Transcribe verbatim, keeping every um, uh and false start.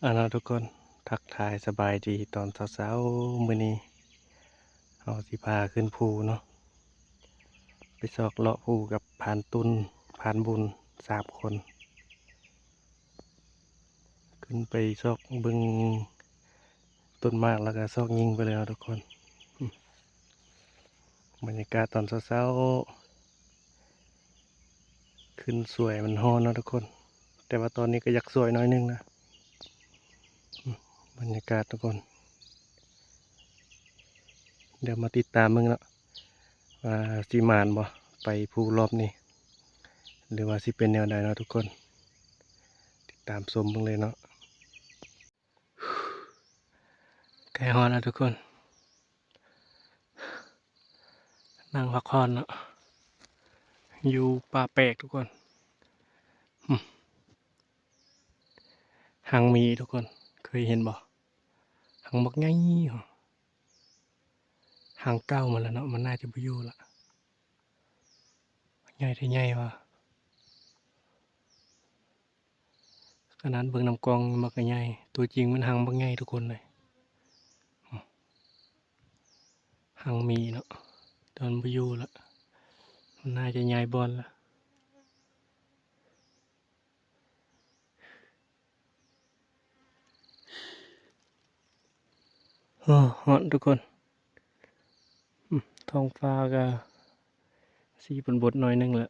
เอาเนาะทุกคน ทักทายสบายดีตอนเช้าๆ มื้อนี้เฮาสิพาขึ้นภูเนาะ ไปซอกเลาะภูกับพรานตุ้น พรานบุญ สามคน ขึ้นไปซอกเบิ่งต้นหมาก แล้วก็ซอกยิงไปเลยเนาะทุกคน บรรยากาศตอนเช้าๆ ขึ้นสวย มันฮ้อนเนาะทุกคน แต่ว่าตอนนี้ก็อยากสวยหน่อยนึงนะ อืม บรรยากาศทุกคน เดี๋ยวมาติดตามเบิ่งเนาะ ว่าสิหมานบ่ ไปภูรอบนี้ หรือว่าสิเป็นแนวใดเนาะทุกคน ติดตามชมเบิ่งเลยเนาะ ใกล้ฮอดแล้วทุกคน นั่งพักผ่อนเนาะ อยู่ป่าแปกทุกคน อืม ฮังหมีทุกคน เคยเห็นบ่ ฮังบักใหญ่ ฮังเก่ามันแล้วเนาะ มันน่าจะบ่อยู่ละ ใหญ่แท้ใหญ่ว่ะ ขนาดเบิ่งนำกล้องมันบักใหญ่ ตัวจริงมันฮังบักใหญ่ทุกคนเลย ฮังหมีเนาะ แต่มันบ่อยู่ละ มันน่าจะย้ายบ่อนละ โอ้ ฮ้อนทุกคน อืม ท้องฟ้าก็สีบดๆ หน่อยนึงละ